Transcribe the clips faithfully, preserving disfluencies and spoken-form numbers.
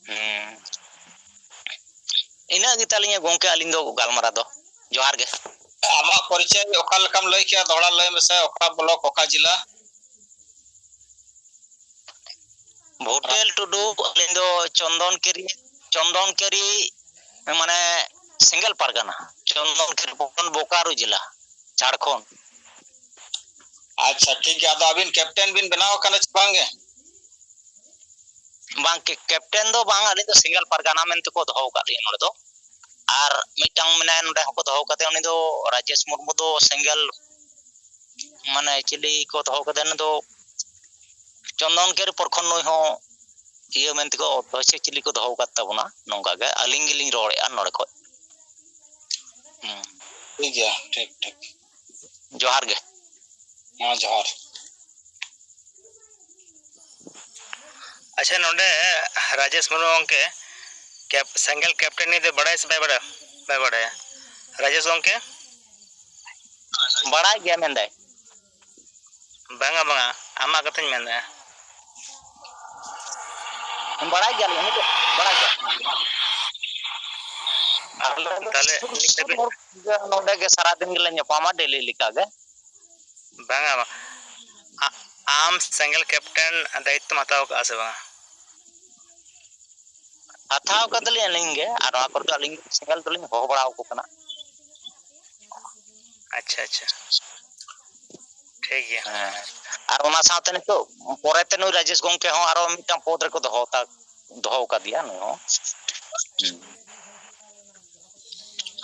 ᱦᱮᱸ, ᱤᱱᱟᱹᱜ ᱜᱮᱛᱟᱞᱤᱧᱟ ᱜᱚᱢᱠᱮ, ᱟᱹᱞᱤᱧ ᱫᱚ ᱜᱟᱞᱢᱟᱨᱟᱣ ᱫᱚ᱾ ᱡᱚᱦᱟᱨ ᱜᱮ᱾ ᱟᱢᱟᱜ ᱯᱚᱨᱤᱪᱚᱭ ᱚᱠᱟ ᱞᱮᱠᱟᱢ ᱞᱟᱹᱭ ᱠᱮᱜᱼᱟ, ᱫᱚᱦᱲᱟ ᱞᱟᱹᱭ ᱢᱮᱥᱮ, ᱚᱠᱟ ᱵᱞᱚᱠ, ᱚᱠᱟ ᱡᱮᱞᱟ? ᱵᱷᱩᱴᱮᱞ ᱴᱩᱰᱩ, ᱟᱹᱞᱤᱧ ᱫᱚ ᱪᱚᱱᱫᱚᱱ ᱠᱮᱨᱤ, ᱪᱚᱱᱫᱚᱱ ᱠᱮᱨᱤ, ᱢᱟᱱᱮ ᱥᱮᱸᱜᱮᱞ ᱯᱟᱨᱜᱟᱱᱟ, ᱪᱚᱱᱫᱚᱱ ᱠᱮᱨᱤ, ᱵᱳᱠᱟᱨᱳ ᱡᱮᱞᱟ, ᱡᱷᱟᱲᱠᱷᱚᱸᱰ᱾ ᱟᱪᱪᱷᱟ, ᱴᱷᱤᱠ ᱜᱮᱭᱟ᱾ ᱟᱫᱚ ᱟᱹᱵᱤᱱ ᱠᱮᱯᱴᱮᱱ ᱵᱤᱱ ᱵᱮᱱᱟᱣ ᱟᱠᱟᱱᱟ ᱪᱮ ᱵᱟᱝ ᱜᱮ? ᱵᱟᱝ, ᱠᱮ-, ᱠᱮᱯᱴᱮᱱ ᱫᱚ ᱵᱟᱝ, ᱟᱹᱞᱤᱧ ᱫᱚ ᱥᱮᱸᱜᱮᱞ ᱯᱟᱨᱜᱟᱱᱟ ᱢᱮᱱᱛᱮ ᱠᱚ ᱫᱚᱦᱚ ᱟᱠᱟᱫ ᱞᱤᱧᱟ ᱱᱚᱰᱮ ᱫᱚ᱾ ᱟᱨ ᱢᱤᱫᱴᱟᱝ ᱢᱮᱱᱟᱭᱟ ᱱᱚᱰᱮ ᱦᱚᱸᱠᱚ ᱫᱚᱦᱚ ᱟᱠᱟᱫᱮᱭᱟ, ᱩᱱᱤ ᱫᱚ ᱨᱟᱡᱮᱥ ᱢᱩᱨᱢᱩ ᱫᱚ ᱥᱮᱸᱜᱮᱞ, ᱢᱟᱱᱮ ᱪᱤᱞᱤ ᱠᱚ ᱫᱚᱦᱚ ᱟᱠᱟᱫᱮᱭᱟ, ᱩᱱᱤ ᱫᱚ ᱪᱚᱱᱫᱚᱱ ᱠᱮᱨᱤ ᱯᱚᱨ ᱠᱷᱚᱱ ᱱᱩᱭ ᱦᱚᱸ ᱤᱭᱟᱹ ᱢᱮᱱᱛᱮ ᱠᱚ ᱚᱫᱽᱫᱷᱚᱭ ᱥᱮ ᱪᱤᱞᱤ ᱠᱚ ᱫᱚᱦᱚ ᱟᱠᱟᱫ ᱛᱟᱵᱚᱱᱟ, ᱱᱚᱝᱠᱟ ᱜᱮ ᱟᱹᱞᱤᱧ ᱜᱮᱞᱤᱧ ᱨᱚᱲᱮᱫᱼᱟ ᱱᱚᱰᱮ ᱠᱷᱚᱡ᱾ ᱦᱩᱸ᱾ ᱴᱷᱤᱠ ᱜᱮᱭᱟ, ᱴᱷᱤᱠ, ᱴᱷᱤᱠ᱾ ᱡᱚᱦᱟᱨ ᱜᱮ᱾ ᱦᱮᱸ, ᱡᱚᱦᱟᱨ᱾ ᱟᱪᱪᱷᱟ, ᱱᱚᱰᱮ ᱨᱟᱡᱮᱥ ᱢᱩᱨᱢᱩ ᱜᱚᱢᱠᱮ, ᱠᱮᱯ-, ᱥᱮᱸᱜᱮᱞ ᱠᱮᱯᱴᱮᱱ ᱱᱤᱭᱮ ᱫᱚ ᱵᱟᱲᱟᱭᱟ ᱥᱮ ᱵᱟᱭ ᱵᱟᱲᱟᱭᱟ? ᱵᱟᱭ ᱵᱟᱲᱟᱭᱟ᱾ ᱨᱟᱡᱮᱥ ᱜᱚᱢᱠᱮ? ᱵᱟᱲᱟᱭ ᱜᱮᱭᱟ ᱢᱮᱱᱫᱟᱭ᱾ ᱵᱟᱝᱟ, ᱵᱟᱝᱟ, ᱟᱢᱟᱜ ᱠᱟᱛᱷᱟᱧ ᱢᱮᱱᱫᱟ᱾ ᱵᱟᱲᱟᱭ ᱜᱮᱭᱟᱞᱤᱧ, ᱩᱱᱤ ᱫᱚ ᱵᱟᱲᱟᱭ ᱜᱮᱭᱟ᱾ ᱟᱞᱮ ᱫᱚ ᱛᱟᱦᱞᱮ ᱥᱩᱨ, ᱱᱤᱛ ᱥᱩᱨ ᱫᱷᱟᱹᱵᱤᱡ ᱦᱚᱲ ᱜᱮ ᱱᱚᱰᱮ ᱜᱮ ᱥᱟᱨᱟᱫᱤᱱ ᱜᱮᱞᱮ ᱧᱟᱯᱟᱢᱟ, ᱰᱮᱞᱤ ᱞᱮᱠᱟ ᱜᱮ᱾ ᱵᱟᱝᱟ, ᱵᱟᱝ᱾ ᱟ-, ᱟᱢ ᱥᱮᱸᱜᱮᱞ ᱠᱮᱯᱴᱮᱱ ᱫᱟᱭᱤᱛᱛᱚᱢ ᱦᱟᱛᱟᱣ ᱠᱟᱜᱼᱟ ᱥᱮ ᱵᱟᱝᱟ? ᱦᱟᱛᱟᱣ ᱠᱟᱫᱟᱞᱤᱧ ᱟᱹᱞᱤᱧ ᱜᱮ, ᱟᱨ ᱱᱚᱣᱟ ᱠᱚᱨᱮ ᱫᱚ ᱟᱹᱞᱤᱧ ᱜᱮ ᱥᱮᱸᱜᱮᱞ ᱫᱚᱞᱤᱧ ᱦᱚᱦᱚ ᱵᱟᱲᱟ ᱟᱠᱚ ᱠᱟᱱᱟ᱾ ᱟᱪᱪᱷᱟ, ᱟᱪᱪᱷᱟ, ᱴᱷᱤᱠ ᱜᱮᱭᱟ᱾ ᱦᱮᱸ, ᱟᱨ ᱚᱱᱟ ᱥᱟᱶᱛᱮ ᱱᱤᱛᱚᱜ ᱯᱚᱨᱮᱛᱮ ᱱᱩᱭ ᱨᱟᱡᱮᱥ ᱜᱚᱢᱠᱮ ᱦᱚᱸ ᱟᱨᱚ ᱢᱤᱫᱴᱟᱝ ᱯᱚᱫᱽ ᱨᱮᱠᱚ ᱫᱚᱦᱚ ᱛᱟ-, ᱫᱚᱦᱚ ᱟᱠᱟᱫᱮᱭᱟ ᱱᱩᱭ ᱦᱚᱸ᱾ ᱦᱩᱸ᱾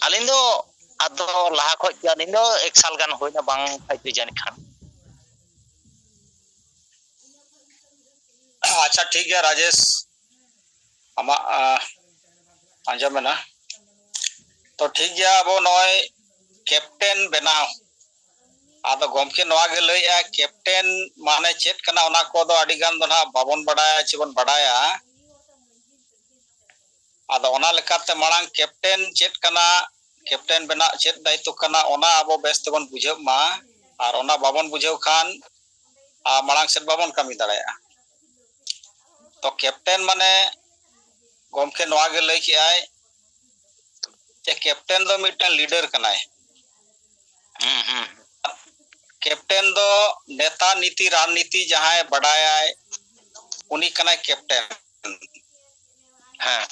ᱟᱹᱞᱤᱧ ᱫᱚ ᱟᱫᱚ ᱞᱟᱦᱟ ᱠᱷᱚᱡ ᱜᱮ ᱟᱹᱞᱤᱧ ᱫᱚ ᱮᱠ ᱥᱟᱞ ᱜᱟᱱ ᱦᱩᱭᱱᱟ, ᱵᱟᱝ ᱠᱷᱟᱡ ᱫᱚ ᱡᱟᱹᱱᱤᱡ ᱠᱷᱟᱱ᱾ ᱟᱪᱪᱷᱟ, ᱴᱷᱤᱠ ᱜᱮᱭᱟ ᱨᱟᱡᱮᱥ, ᱟᱢᱟᱜ, ᱟ, ᱟᱸᱡᱚᱢ ᱮᱱᱟ᱾ ᱛᱚ ᱴᱷᱤᱠ ᱜᱮᱭᱟ, ᱟᱵᱚ ᱱᱚᱜᱼᱚᱭ ᱠᱮᱯᱴᱮᱱ ᱵᱮᱱᱟᱣ, ᱟᱫᱚ ᱜᱚᱢᱠᱮ ᱱᱚᱣᱟ ᱜᱮ ᱞᱟᱹᱭᱮᱜᱼᱟ, ᱠᱮᱯᱴᱮᱱ ᱢᱟᱱᱮ ᱪᱮᱫ ᱠᱟᱱᱟ, ᱚᱱᱟ ᱠᱚᱫᱚ ᱟᱹᱰᱤ ᱜᱟᱱ ᱫᱚ ᱱᱟᱦᱟᱜ ᱵᱟᱵᱚᱱ ᱵᱟᱰᱟᱭᱟ ᱪᱮ ᱵᱚᱱ ᱵᱟᱰᱟᱭᱟ᱾ ᱟᱫᱚ ᱚᱱᱟ ᱞᱮᱠᱟᱛᱮ ᱢᱟᱲᱟᱝ ᱠᱮᱯᱴᱮᱱ ᱪᱮᱫ ᱠᱟᱱᱟ, ᱠᱮᱯᱴᱮᱱ ᱵᱮᱱᱟᱜ ᱪᱮᱫ ᱫᱟᱭᱤᱛᱛᱚ ᱠᱟᱱᱟ, ᱚᱱᱟ ᱟᱵᱚ ᱵᱮᱥ ᱛᱮᱵᱚᱱ ᱵᱩᱡᱷᱟᱹᱣ ᱢᱟ᱾ ᱟᱨ ᱚᱱᱟ ᱵᱟᱵᱚᱱ ᱵᱩᱡᱷᱟᱹᱣ ᱠᱷᱟᱱ, ᱟ, ᱢᱟᱲᱟᱝ ᱥᱮᱫ ᱵᱟᱵᱚᱱ ᱠᱟᱹᱢᱤ ᱫᱟᱲᱮᱭᱟᱜᱼᱟ᱾ ᱛᱚ ᱠᱮᱯᱴᱮᱱ ᱢᱟᱱᱮ ᱜᱚᱢᱠᱮ ᱱᱚᱣᱟ ᱜᱮ ᱞᱟᱹᱭ ᱠᱮᱜᱼᱟᱭ ᱡᱮ ᱠᱮᱯᱴᱮᱱ ᱫᱚ ᱢᱤᱫᱴᱟᱝ ᱞᱤᱰᱟᱨ ᱠᱟᱱᱟᱭ᱾ ᱦᱩᱸ, ᱦᱩᱸ᱾ ᱠᱮᱯᱴᱮᱱ ᱫᱚ ᱱᱮᱛᱟ ᱱᱤᱛᱤ ᱨᱟᱡᱽᱱᱤᱛᱤ ᱡᱟᱦᱟᱸᱭ ᱵᱟᱰᱟᱭᱟᱭ, ᱩᱱᱤ ᱠᱟᱱᱟᱭ ᱠᱮᱯᱴᱮᱱ᱾ ᱦᱮᱸ᱾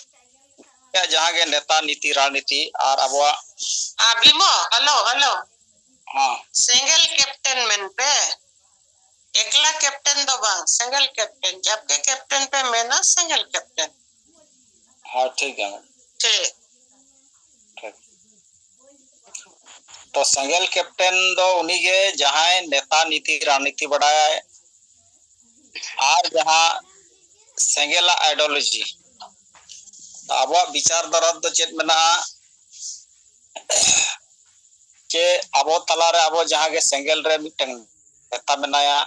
ᱡᱟᱦᱟᱸ ᱜᱮ ᱱᱮᱛᱟ ᱱᱤᱛᱤ ᱨᱟᱡᱽᱱᱤᱛᱤ ᱟᱨ ᱟᱵᱚᱣᱟᱜ ᱟᱨ ᱵᱤᱢᱚ, ᱦᱮᱞᱳ, ᱦᱮᱞᱳ᱾ ᱦᱮᱸ᱾ ᱥᱮᱸᱜᱮᱞ ᱠᱮᱯᱴᱮᱱ ᱢᱮᱱ ᱯᱮ᱾ ᱮᱠᱞᱟ ᱠᱮᱯᱴᱮᱱ ᱫᱚ ᱵᱟᱝ, ᱥᱮᱸᱜᱮᱞ ᱠᱮᱯᱴᱮᱱ᱾ ᱡᱟᱵᱠᱮ ᱠᱮᱯᱴᱮᱱ ᱯᱮ ᱢᱮᱱᱟ, ᱥᱮᱸᱜᱮᱞ ᱠᱮᱯᱴᱮᱱ᱾ ᱦᱮᱸ, ᱴᱷᱤᱠ ᱜᱮᱭᱟ᱾ ᱴᱷᱤᱠ᱾ ᱴᱷᱤᱠ᱾ ᱛᱚ ᱥᱮᱸᱜᱮᱞ ᱠᱮᱯᱴᱮᱱ ᱫᱚ ᱩᱱᱤᱜᱮ ᱡᱟᱦᱟᱸᱭ ᱱᱮᱛᱟ ᱱᱤᱛᱤ ᱨᱟᱡᱽᱱᱤᱛᱤ ᱵᱟᱰᱟᱭᱟᱭ ᱟᱨ ᱡᱟᱦᱟᱸ ᱥᱮᱸᱜᱮᱞᱟᱜ ideology, ᱟᱵᱚᱣᱟᱜ ᱵᱤᱪᱟᱨ ᱫᱷᱟᱨᱟ ᱫᱚ ᱪᱮᱫ ᱢᱮᱱᱟᱜᱼᱟ ᱡᱮ ᱟᱵᱚ ᱛᱟᱞᱟᱨᱮ ᱟᱵᱚ ᱡᱟᱦᱟᱸ ᱜᱮ ᱥᱮᱸᱜᱮᱞ ᱨᱮ ᱢᱤᱫᱴᱟᱝ ᱱᱮᱛᱟ ᱢᱮᱱᱟᱭᱟ,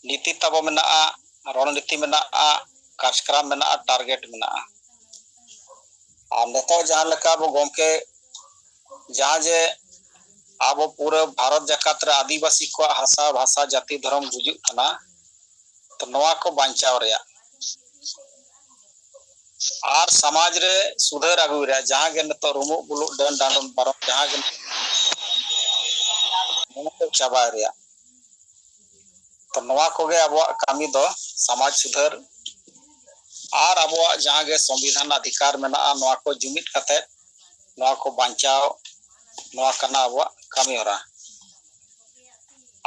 ᱱᱤᱛᱤ ᱛᱟᱵᱚ ᱢᱮᱱᱟᱜᱼᱟ, ᱨᱚᱲᱱᱤᱛᱤ ᱢᱮᱱᱟᱜᱼᱟ, ᱠᱟᱨᱡᱽᱠᱨᱟᱢ ᱢᱮᱱᱟᱜᱼᱟ, target ᱢᱮᱱᱟᱜᱼᱟ᱾ ᱟᱨ ᱱᱤᱛᱚᱜ ᱡᱟᱦᱟᱸ ᱞᱮᱠᱟ ᱟᱵᱚ ᱜᱚᱢᱠᱮ ᱡᱟᱦᱟᱸ ᱡᱮ ᱟᱵᱚ ᱯᱩᱨᱟᱹ ᱵᱷᱟᱨᱚᱛ ᱡᱟᱠᱟᱛ ᱨᱮ ᱟᱹᱫᱤᱵᱟᱹᱥᱤ ᱠᱚᱣᱟᱜ ᱦᱟᱥᱟ, ᱵᱷᱟᱥᱟ, ᱡᱟᱹᱛᱤ, ᱫᱷᱚᱨᱚᱢ ᱜᱩᱡᱩᱜ ᱠᱟᱱᱟ, ᱛᱚ ᱱᱚᱣᱟ ᱠᱚ ᱵᱟᱧᱪᱟᱣ ᱨᱮᱭᱟᱜ ᱟᱨ ᱥᱚᱢᱟᱡᱽ ᱨᱮ ᱥᱩᱫᱷᱟᱹᱨ ᱟᱹᱜᱩᱭ ᱨᱮᱭᱟᱜ ᱡᱟᱦᱟᱸ ᱜᱮ ᱱᱤᱛᱚᱜ ᱨᱩᱢᱩᱜ ᱵᱩᱞᱩᱜ ᱰᱟᱹᱱ ᱰᱟᱸᱰᱚᱢ ᱵᱟᱨᱚᱱ ᱡᱟᱦᱟᱸ ᱜᱮ ᱱᱚᱣᱟ ᱠᱚ ᱪᱟᱵᱟᱭ ᱨᱮᱭᱟᱜ᱾ ᱛᱚ ᱱᱚᱣᱟ ᱠᱚᱜᱮ ᱟᱵᱚᱣᱟᱜ ᱠᱟᱹᱢᱤ ᱫᱚ, ᱥᱚᱢᱟᱡᱽ ᱥᱩᱫᱷᱟᱹᱨ ᱟᱨ ᱟᱵᱚᱣᱟᱜ ᱡᱟᱦᱟᱸ ᱜᱮ ᱥᱚᱝᱵᱤᱫᱷᱟᱱ ᱚᱫᱷᱤᱠᱟᱨ ᱢᱮᱱᱟᱜᱼᱟ, ᱱᱚᱣᱟ ᱠᱚ ᱡᱩᱢᱤᱫ ᱠᱟᱛᱮ ᱱᱚᱣᱟ ᱠᱚ ᱵᱟᱧᱪᱟᱣ, ᱱᱚᱣᱟ ᱠᱟᱱᱟ ᱟᱵᱚᱣᱟᱜ ᱠᱟᱹᱢᱤ ᱦᱚᱨᱟ᱾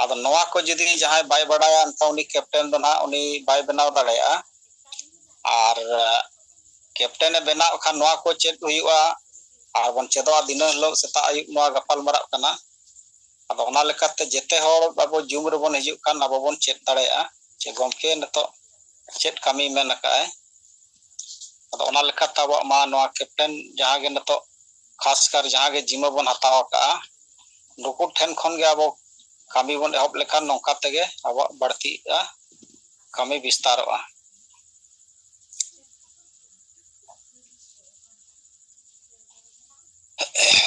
ᱟᱫᱚ ᱱᱚᱣᱟ ᱠᱚ ᱡᱩᱫᱤ ᱡᱟᱦᱟᱸᱭ ᱵᱟᱭ ᱵᱟᱰᱟᱭᱟ, ᱮᱱᱠᱷᱟᱱ ᱩᱱᱤ ᱠᱮᱯᱴᱮᱱ ᱫᱚ ᱱᱟᱦᱟᱜ ᱩᱱᱤ ᱵᱟᱭ ᱵᱮᱱᱟᱣ ᱫᱟᱲᱮᱭᱟᱜᱼᱟ᱾ ᱟᱨ ᱠᱮᱯᱴᱮᱱ ᱮ ᱵᱮᱱᱟᱣ ᱠᱷᱟᱱ ᱱᱚᱣᱟ ᱠᱚ ᱪᱮᱫ ᱦᱩᱭᱩᱜᱼᱟ ᱟᱨ ᱵᱚᱱ ᱪᱮᱫᱚᱜᱼᱟ ᱫᱤᱱᱟᱹᱢ ᱦᱤᱞᱳᱜ ᱥᱮᱛᱟᱜ ᱟᱹᱭᱩᱵ ᱱᱚᱣᱟ ᱜᱟᱯᱟᱞ ᱢᱟᱨᱟᱜ ᱠᱟᱱᱟ᱾ ᱟᱫᱚ ᱚᱱᱟ ᱞᱮᱠᱟᱛᱮ ᱡᱮᱛᱮ ᱦᱚᱲ ᱟᱵᱚ ᱡᱩᱢ ᱨᱮᱵᱚᱱ ᱦᱤᱡᱩᱜ ᱠᱷᱟᱱ ᱟᱵᱚ ᱵᱚᱱ ᱪᱮᱫ ᱫᱟᱲᱮᱭᱟᱜᱼᱟ ᱡᱮ ᱜᱚᱢᱠᱮ ᱱᱤᱛᱚᱜ ᱪᱮᱫ ᱠᱟᱹᱢᱤ ᱢᱮᱱ ᱟᱠᱟᱫᱼᱟᱭ᱾ ᱟᱫᱚ ᱚᱱᱟ ᱞᱮᱠᱟᱛᱮ ᱟᱵᱚᱣᱟᱜ ᱢᱟ ᱱᱚᱣᱟ ᱠᱮᱯᱴᱮᱱ ᱡᱟᱦᱟᱸ ᱜᱮ ᱱᱤᱛᱚᱜ ᱠᱷᱟᱥ ᱠᱟᱨ ᱡᱟᱦᱟᱸ ᱜᱮ ᱡᱤᱢᱟᱹ ᱵᱚᱱ ᱦᱟᱛᱟᱣ ᱟᱠᱟᱫᱼᱟ, ᱱᱩᱠᱩ ᱴᱷᱮᱱ ᱠᱷᱚᱱ ᱜᱮ ᱟᱵᱚ ᱠᱟᱹᱢᱤ ᱵᱚᱱ ᱮᱦᱚᱵ ᱞᱮᱠᱷᱟᱱ ᱱᱚᱝᱠᱟ ᱛᱮᱜᱮ ᱟᱵᱚᱣᱟᱜ ᱵᱟᱹᱲᱛᱤᱜᱼᱟ, ᱠᱟᱹᱢᱤ ᱵᱤᱥᱛᱟᱨᱚᱜᱼᱟ᱾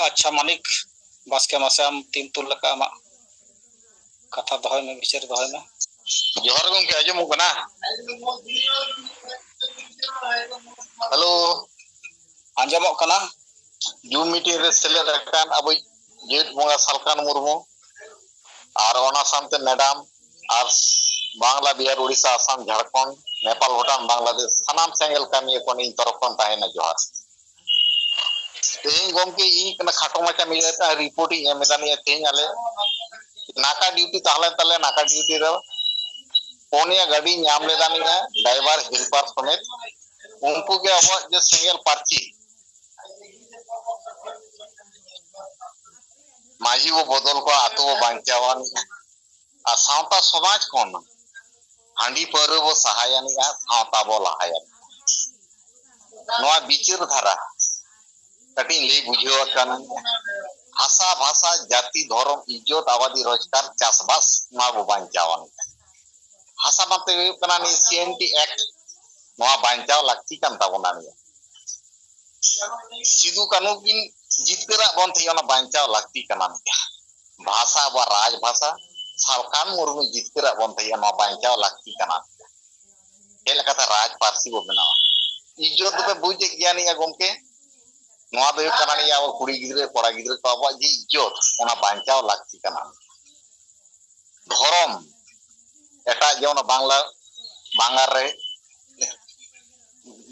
ᱟᱪᱪᱷᱟ ᱢᱟᱱᱤᱠ ᱵᱟᱥᱠᱮ, ᱢᱟᱥᱮ ᱟᱢ ᱛᱤᱱ ᱛᱩᱞ ᱞᱮᱠᱟ ᱟᱢᱟᱜ ᱠᱟᱛᱷᱟ ᱫᱚᱦᱚᱭ ᱢᱮ, ᱵᱤᱪᱟᱹᱨ ᱫᱚᱦᱚᱭ ᱢᱮ᱾ ᱡᱚᱦᱟᱨ ᱜᱚᱢᱠᱮ, ᱟᱸᱡᱚᱢᱚᱜ ᱠᱟᱱᱟ? ᱟᱸᱡᱚᱢᱚᱜ ᱠᱟᱱᱟ᱾ ᱡᱩᱢ ᱢᱤᱴᱤᱝ ᱨᱮ ᱥᱮᱞᱮᱫ ᱟᱠᱟᱱ ᱟᱵᱚᱭᱤᱡ ᱡᱮᱜᱮᱛ ᱵᱚᱸᱜᱟ ᱥᱟᱞᱠᱷᱟᱱ ᱢᱩᱨᱢᱩ ᱟᱨ ᱚᱱᱟ ᱥᱟᱶᱛᱮ ᱢᱮᱰᱟᱢ ᱟᱨ ᱵᱟᱝᱞᱟ, ᱵᱤᱦᱟᱨ, ᱩᱲᱤᱥᱥᱟ, ᱟᱥᱟᱢ, ᱡᱷᱟᱲᱠᱷᱚᱸᱰ, ᱱᱮᱯᱟᱞ, ᱵᱷᱩᱴᱟᱱ, ᱵᱟᱝᱞᱟᱫᱮᱥ, ᱥᱟᱱᱟᱢ ᱥᱮᱸᱜᱮᱞ ᱠᱟᱹᱢᱤᱭᱟᱹ ᱠᱚ ᱤᱧ ᱛᱚᱨᱚᱯ ᱠᱷᱚᱱ ᱛᱟᱦᱮᱱᱟ ᱡᱚᱦᱟᱨ᱾ ᱛᱮᱦᱮᱧ ᱜᱚᱢᱠᱮ ᱤᱧ ᱠᱟᱱᱟ ᱠᱷᱟᱴᱚ ᱢᱟᱪᱷᱟ ᱢᱤᱰᱤᱭᱟ ᱛᱮ ᱨᱤᱯᱳᱨᱴ ᱤᱧ ᱮᱢ ᱮᱫᱟ ᱱᱤᱭᱟᱹ ᱛᱮᱦᱮᱧ ᱟᱞᱮ ᱱᱟᱠᱟ ᱰᱤᱭᱩᱴᱤ ᱛᱟᱦᱮᱸ ᱞᱮᱱ ᱛᱟᱞᱮᱭᱟ, ᱱᱟᱠᱟ ᱰᱤᱭᱩᱴᱤ ᱨᱮ ᱯᱩᱱᱭᱟ ᱜᱟᱹᱰᱤ ᱧᱟᱢ ᱞᱮᱫᱟ ᱱᱤᱭᱟᱹ ᱰᱨᱟᱭᱵᱷᱟᱨ ᱦᱮᱞᱯᱟᱨ ᱥᱚᱢᱮᱛ᱾ ᱩᱱᱠᱩ ᱜᱮ ᱟᱵᱚᱣᱟᱜ ᱡᱮ ᱥᱮᱸᱜᱮᱞ ᱯᱟᱹᱨᱪᱤ ᱢᱟᱹᱡᱷᱤ ᱵᱚ ᱵᱚᱫᱚᱞ ᱠᱚᱣᱟ, ᱟᱛᱳ ᱵᱚ ᱵᱟᱧᱪᱟᱣᱟ᱾ ᱟᱨ ᱥᱟᱶᱛᱟ ᱥᱚᱢᱟᱡᱽ ᱠᱷᱚᱱ ᱦᱟᱺᱰᱤ ᱯᱟᱹᱣᱨᱟᱹ ᱵᱚ ᱥᱟᱦᱟᱭᱟᱱᱤᱡᱼᱟ, ᱥᱟᱶᱛᱟ ᱵᱚ ᱞᱟᱦᱟᱭᱟᱱᱤᱡᱼᱟ᱾ ᱱᱚᱣᱟ ᱵᱤᱪᱟᱹᱨ ᱫᱷᱟᱨᱟ ᱠᱟᱹᱴᱤᱡ ᱞᱟᱹᱭ ᱵᱩᱡᱷᱟᱹᱣ ᱟᱠᱟᱱ, ᱦᱟᱥᱟ ᱵᱷᱟᱥᱟ ᱡᱟᱹᱛᱤ ᱫᱷᱚᱨᱚᱢ ᱤᱡᱽᱡᱚᱛ ᱟᱵᱟᱫᱤ ᱨᱳᱡᱽᱜᱟᱨ ᱪᱟᱥᱵᱟᱥ ᱱᱚᱣᱟ ᱵᱚ ᱵᱟᱧᱪᱟᱣᱟ᱾ ᱦᱟᱥᱟ ᱢᱟᱛᱮ ᱦᱩᱭᱩᱜ ᱠᱟᱱᱟ ᱱᱤᱭᱟᱹ ᱥᱤ ᱮᱱ ᱴᱤ ᱮᱠᱴ, ᱱᱚᱣᱟ ᱵᱟᱧᱪᱟᱣ ᱞᱟᱹᱠᱛᱤ ᱠᱟᱱ ᱛᱟᱵᱚᱱᱟ᱾ ᱱᱤᱭᱟᱹ ᱥᱤᱫᱩ ᱠᱟᱹᱱᱦᱩ ᱠᱤᱱ ᱡᱤᱛᱠᱟᱹᱨᱟᱜ ᱵᱚᱱ ᱛᱟᱦᱮᱸ, ᱚᱱᱟ ᱵᱟᱧᱪᱟᱣ ᱞᱟᱹᱠᱛᱤ ᱠᱟᱱᱟ᱾ ᱵᱷᱟᱥᱟ ᱟᱵᱚᱣᱟᱜ ᱨᱟᱡᱽ ᱵᱷᱟᱥᱟ, ᱥᱟᱞᱠᱷᱟᱱ ᱢᱩᱨᱢᱩ ᱡᱤᱛᱠᱟᱹᱨᱟᱜ ᱵᱚᱱ ᱛᱟᱦᱮᱸ, ᱱᱚᱣᱟ ᱵᱟᱧᱪᱟᱣ ᱞᱟᱹᱠᱛᱤ ᱠᱟᱱᱟ᱾ ᱪᱮᱫ ᱞᱮᱠᱟᱛᱮ ᱨᱟᱡᱽ ᱯᱟᱹᱨᱥᱤ ᱵᱚ ᱵᱮᱱᱟᱣᱟ? ᱤᱡᱽᱡᱚᱛ ᱫᱚᱯᱮ ᱵᱩᱡᱮᱫ ᱜᱮᱭᱟ ᱱᱤᱭᱟᱹ ᱜᱚᱢᱠᱮ, ᱱᱚᱣᱟ ᱫᱚ ᱦᱩᱭᱩᱜ ᱠᱟᱱᱟ ᱱᱤᱭᱟᱹ ᱟᱵᱚ ᱠᱩᱲᱤ ᱜᱤᱫᱽᱨᱟᱹ ᱠᱚᱲᱟ ᱜᱤᱫᱽᱨᱟᱹ ᱠᱚ ᱟᱵᱚᱣᱟᱜ ᱡᱮ ᱤᱡᱽᱡᱚᱛ, ᱚᱱᱟ ᱵᱟᱧᱪᱟᱣ ᱞᱟᱹᱠᱛᱤ ᱠᱟᱱᱟ᱾ ᱫᱷᱚᱨᱚᱢ, ᱮᱴᱟᱜ ᱡᱮᱢᱚᱱ ᱵᱟᱝᱞᱟ, ᱵᱟᱝᱞᱟ ᱨᱮ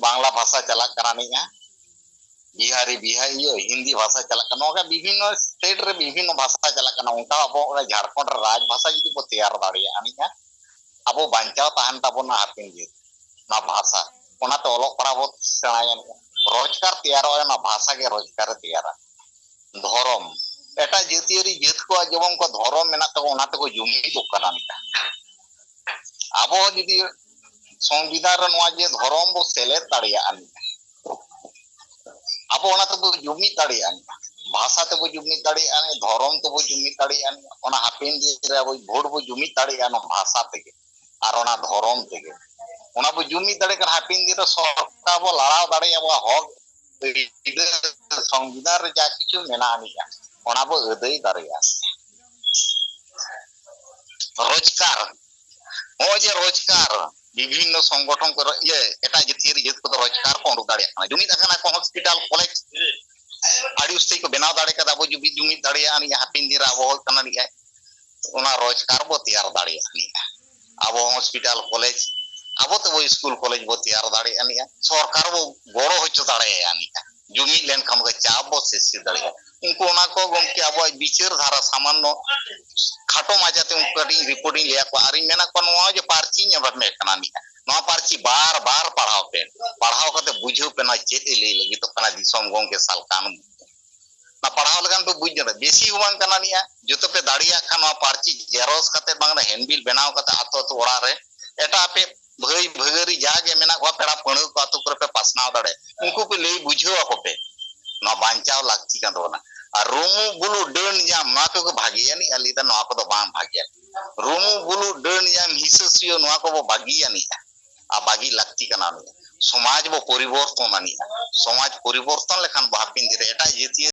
ᱵᱟᱝᱞᱟ ᱵᱷᱟᱥᱟ ᱪᱟᱞᱟᱜ ᱠᱟᱱᱟ ᱱᱤᱭᱟᱹ, ᱵᱤᱦᱟᱨᱤ, ᱵᱤᱦᱟᱨᱤ, ᱤᱭᱟᱹ, ᱦᱤᱱᱫᱤ ᱵᱷᱟᱥᱟ ᱪᱟᱞᱟᱜ ᱠᱟᱱᱟ, ᱱᱚᱝᱠᱟ ᱵᱤᱵᱷᱤᱱᱱᱚ ᱥᱴᱮᱴ ᱨᱮ ᱵᱤᱵᱷᱤᱱᱱᱚ ᱵᱷᱟᱥᱟ ᱪᱟᱞᱟᱜ ᱠᱟᱱᱟ᱾ ᱚᱱᱠᱟ ᱟᱵᱚ ᱚᱱᱟ ᱡᱷᱟᱲᱠᱷᱚᱸᱰ ᱨᱮ ᱨᱟᱡᱽ ᱵᱷᱟᱥᱟ ᱡᱩᱫᱤ ᱵᱚ ᱛᱮᱭᱟᱨ ᱫᱟᱲᱮᱭᱟᱜᱼᱟ ᱱᱤᱭᱟᱹ, ᱟᱵᱚ ᱵᱟᱧᱪᱟᱣ ᱛᱟᱦᱮᱱ ᱛᱟᱵᱚᱱᱟ ᱦᱟᱯᱮᱱ ᱫᱤᱱ ᱚᱱᱟ ᱵᱷᱟᱥᱟ᱾ ᱚᱱᱟᱛᱮ ᱚᱞᱚᱜ ᱯᱟᱲᱦᱟᱜ ᱵᱚ ᱥᱮᱬᱟᱭᱟ, ᱨᱳᱡᱽᱜᱟᱨ ᱛᱮᱭᱟᱨᱚᱜᱼᱟ, ᱚᱱᱟ ᱵᱷᱟᱥᱟ ᱜᱮ ᱨᱳᱡᱽᱜᱟᱨᱮ ᱛᱮᱭᱟᱨᱟ᱾ ᱫᱷᱚᱨᱚᱢ, ᱮᱴᱟᱜ ᱡᱟᱹᱛᱤᱭᱟᱹᱨᱤ ᱡᱟᱹᱛ ᱠᱚᱣᱟᱜ ᱡᱮᱢᱚᱱ ᱠᱚ ᱫᱷᱚᱨᱚᱢ ᱢᱮᱱᱟᱜ ᱛᱟᱠᱚ, ᱚᱱᱟ ᱛᱮᱠᱚ ᱡᱩᱢᱤᱫᱚᱜ ᱠᱟᱱᱟ ᱱᱤᱛᱚᱜ᱾ ᱟᱵᱚ ᱦᱚᱸ ᱡᱩᱫᱤ ᱥᱚᱝᱵᱤᱫᱷᱟᱱ ᱨᱮ ᱱᱚᱣᱟ ᱡᱮ ᱫᱷᱚᱨᱚᱢ ᱵᱚ ᱥᱮᱞᱮᱫ ᱫᱟᱲᱮᱭᱟᱜᱼᱟ, ᱟᱵᱚ ᱚᱱᱟ ᱛᱮᱵᱚ ᱡᱩᱢᱤᱫ ᱫᱟᱲᱮᱭᱟᱜᱼᱟ, ᱵᱷᱟᱥᱟ ᱛᱮᱵᱚ ᱡᱩᱢᱤᱫ ᱫᱟᱲᱮᱭᱟᱜᱼᱟ, ᱫᱷᱚᱨᱚᱢ ᱛᱮᱵᱚ ᱡᱩᱢᱤᱫ ᱫᱟᱲᱮᱭᱟᱜᱼᱟ, ᱚᱱᱟ ᱦᱟᱯᱮᱱ ᱫᱤᱱ ᱨᱮ ᱟᱵᱚ ᱵᱷᱳᱴ ᱵᱚ ᱡᱩᱢᱤᱫ ᱫᱟᱲᱮᱭᱟᱜᱼᱟ ᱱᱚᱣᱟ ᱵᱷᱟᱥᱟ ᱛᱮᱜᱮ ᱟᱨ ᱚᱱᱟ ᱫᱷᱚᱨᱚᱢ ᱛᱮᱜᱮ᱾ ᱚᱱᱟ ᱵᱚ ᱡᱩᱢᱤᱫ ᱫᱟᱲᱮᱭᱟᱜ ᱠᱷᱟᱱ ᱦᱟᱯᱮᱱ ᱫᱤᱱ ᱨᱮ ᱥᱚᱨᱠᱟᱨ ᱵᱚ ᱞᱟᱲᱟᱣ ᱫᱟᱲᱮᱭᱟᱜᱼᱟ, ᱟᱵᱚᱣᱟᱜ ᱦᱚᱠ ᱟᱹᱭᱫᱟᱹᱨ ᱥᱚᱝᱵᱤᱫᱷᱟᱱ ᱨᱮ ᱡᱟ ᱠᱤᱪᱷᱩ ᱢᱮᱱᱟᱜ ᱟᱹᱱᱤᱡᱼᱟ, ᱚᱱᱟ ᱵᱚ ᱟᱹᱫᱟᱹᱭ ᱫᱟᱲᱮᱭᱟᱜᱼᱟ᱾ ᱨᱳᱡᱽᱜᱟᱨ, ᱱᱚᱜᱼᱚᱭ ᱡᱮ ᱨᱳᱡᱽᱜᱟᱨ, ᱵᱤᱵᱷᱤᱱᱱᱚ ᱥᱚᱝᱜᱚᱴᱷᱚᱱ ᱠᱚ ᱨᱚ-, ᱤᱭᱟᱹ, ᱮᱴᱟᱜ ᱡᱟᱹᱛᱤᱭᱟᱹᱨᱤ ᱡᱟᱹᱛ ᱠᱚᱫᱚ ᱨᱳᱡᱽᱜᱟᱨ ᱠᱚ ᱩᱰᱩᱠ ᱫᱟᱲᱮᱭᱟᱜ ᱠᱟᱱᱟ᱾ ᱡᱩᱢᱤᱫ ᱟᱠᱟᱱᱟ ᱠᱚ, ᱦᱚᱥᱯᱤᱴᱟᱞ, ᱠᱚᱞᱮᱡᱽ ᱟᱹᱰᱤ ᱩᱥᱛᱟᱹᱭ ᱠᱚ ᱵᱮᱱᱟᱣ ᱫᱟᱲᱮ ᱠᱟᱫᱟ᱾ ᱟᱵᱚ ᱡᱩᱫᱤ ᱡᱩᱢᱤᱫ ᱫᱟᱲᱮᱭᱟᱜᱼᱟ, ᱱᱤᱭᱟᱹ ᱦᱟᱯᱮᱱ ᱫᱤᱱ ᱨᱮ ᱟᱵᱚ ᱦᱩᱭᱩᱜ ᱠᱟᱱᱟ ᱱᱤᱭᱟᱹ, ᱚᱱᱟ ᱨᱳᱡᱽᱜᱟᱨ ᱵᱚ ᱛᱮᱭᱟᱨ ᱫᱟᱲᱮᱭᱟᱜᱼᱟ ᱱᱤᱭᱟᱹ᱾ ᱟᱵᱚ ᱦᱚᱥᱯᱤᱴᱟᱞ, ᱠᱚᱞᱮᱡᱽ, ᱟᱵᱚ ᱛᱮᱵᱚ ᱥᱠᱩᱞ, ᱠᱚᱞᱮᱡᱽ ᱵᱚ ᱛᱮᱭᱟᱨ ᱫᱟᱲᱮᱭᱟᱜᱼᱟ ᱱᱤᱭᱟᱹ᱾ ᱥᱚᱨᱠᱟᱨ ᱵᱚ ᱜᱚᱲᱚ ᱦᱚᱪᱚ ᱫᱟᱲᱮᱭᱟᱭᱟ ᱱᱤᱭᱟᱹ᱾ ᱡᱩᱢᱤᱫ ᱞᱮᱱᱠᱷᱟᱱ ᱜᱮ ᱪᱟᱯ ᱵᱚ ᱥᱤᱥᱤᱨ ᱫᱟᱲᱮᱭᱟᱜᱼᱟ᱾ ᱩᱱᱠᱩ ᱚᱱᱟ ᱠᱚ ᱜᱚᱢᱠᱮ ᱟᱵᱚᱣᱟᱜ ᱵᱤᱪᱟᱹᱨ ᱫᱷᱟᱨᱟ ᱥᱟᱢᱟᱱᱱᱚ ᱠᱷᱟᱴᱚ ᱢᱟᱪᱷᱟᱛᱮ ᱩᱱᱠᱩ ᱠᱟᱹᱴᱤᱡ ᱨᱤᱯᱳᱨᱴ ᱤᱧ ᱞᱟᱹᱭᱟᱫ ᱠᱚᱣᱟ᱾ ᱟᱨᱤᱧ ᱢᱮᱱᱟᱫ ᱠᱚᱣᱟ, ᱱᱚᱣᱟ ᱡᱮ ᱯᱟᱹᱨᱪᱤᱧ ᱮᱢᱮᱫ ᱠᱟᱱᱟ ᱱᱤᱭᱟᱹ, ᱱᱚᱣᱟ ᱯᱟᱹᱨᱪᱤ ᱵᱟᱨ ᱵᱟᱨ ᱯᱟᱲᱦᱟᱣ ᱯᱮ, ᱯᱟᱲᱦᱟᱣ ᱠᱟᱛᱮ ᱵᱩᱡᱷᱟᱹᱣ ᱯᱮ ᱱᱚᱣᱟ ᱪᱮᱫ ᱮ ᱞᱟᱹᱭ ᱞᱟᱹᱜᱤᱫᱚᱜ ᱠᱟᱱᱟ ᱫᱤᱥᱚᱢ ᱜᱚᱢᱠᱮ ᱥᱟᱞᱠᱷᱟᱱ᱾ ᱚᱱᱟ ᱯᱟᱲᱦᱟᱣ ᱞᱮᱠᱷᱟᱱ ᱯᱮ ᱵᱩᱡᱽ ᱧᱟᱢᱟ, ᱵᱮᱥᱤ ᱦᱚᱸ ᱵᱟᱝ ᱠᱟᱱᱟ ᱱᱤᱭᱟᱹ, ᱡᱚᱛᱚ ᱯᱮ ᱫᱟᱲᱮᱭᱟᱜ ᱠᱷᱟᱱ ᱱᱚᱣᱟ ᱯᱟᱹᱨᱪᱤ ᱡᱮᱨᱚᱥ ᱠᱟᱛᱮ ᱵᱟᱝ ᱦᱮᱱᱰᱵᱤᱞ ᱵᱮᱱᱟᱣ ᱠᱟᱛᱮ ᱟᱛᱳ ᱟᱛᱳ ᱚᱲᱟᱜ ᱨᱮ ᱮᱴᱟᱜ ᱟᱯᱮ ᱵᱷᱟᱹᱭ ᱵᱷᱟᱹᱜᱟᱹᱨᱤ ᱡᱟᱜᱮ ᱢᱮᱱᱟᱜ ᱠᱚᱣᱟ, ᱯᱮᱲᱟ ᱯᱟᱹᱲᱦᱟᱹ ᱠᱚ ᱟᱛᱳ ᱠᱚᱨᱮ ᱯᱮ ᱯᱟᱥᱱᱟᱣ ᱫᱟᱲᱮᱭᱟᱜᱼᱟ, ᱩᱱᱠᱩ ᱯᱮ ᱞᱟᱹᱭ ᱵᱩᱡᱷᱟᱹᱣ ᱟᱠᱚ ᱯᱮ᱾ ᱱᱚᱣᱟ ᱵᱟᱧᱪᱟᱣ ᱞᱟᱹᱠᱛᱤ ᱠᱟᱱ ᱛᱟᱵᱚᱱᱟ᱾ ᱟᱨ ᱨᱩᱢᱩᱜ ᱵᱩᱞᱩᱜ ᱰᱟᱹᱱ ᱧᱟᱢ, ᱱᱚᱣᱟ ᱠᱚᱜᱮ ᱵᱷᱟᱜᱮᱭᱟ ᱱᱤᱡ, ᱟᱨ ᱞᱟᱹᱭ ᱫᱟ ᱱᱚᱣᱟ ᱠᱚᱫᱚ ᱵᱟᱝ ᱵᱷᱟᱜᱮᱭᱟ᱾ ᱨᱩᱢᱩᱜ ᱵᱩᱞᱩᱜ ᱰᱟᱹᱱ ᱧᱟᱢ, ᱦᱤᱥᱟᱹ ᱥᱩᱭᱟᱹ, ᱱᱚᱣᱟ ᱠᱚᱵᱚ ᱵᱟᱹᱜᱤᱭᱟ ᱱᱤᱡ, ᱟᱨ ᱵᱟᱹᱜᱤ ᱞᱟᱹᱠᱛᱤ ᱠᱟᱱᱟ ᱱᱤᱡ᱾ ᱥᱚᱢᱟᱡᱽ ᱵᱚ ᱯᱚᱨᱤᱵᱚᱨᱛᱚᱱ ᱟᱱᱤᱡᱼᱟ᱾ ᱥᱚᱢᱟᱡᱽ ᱯᱚᱨᱤᱵᱚᱨᱛᱚᱱ ᱞᱮᱠᱷᱟᱱ ᱵᱚ ᱦᱟᱯᱮᱱ ᱫᱤᱱ ᱨᱮ ᱮᱴᱟᱜ ᱡᱟᱹᱛᱤᱭᱟᱹ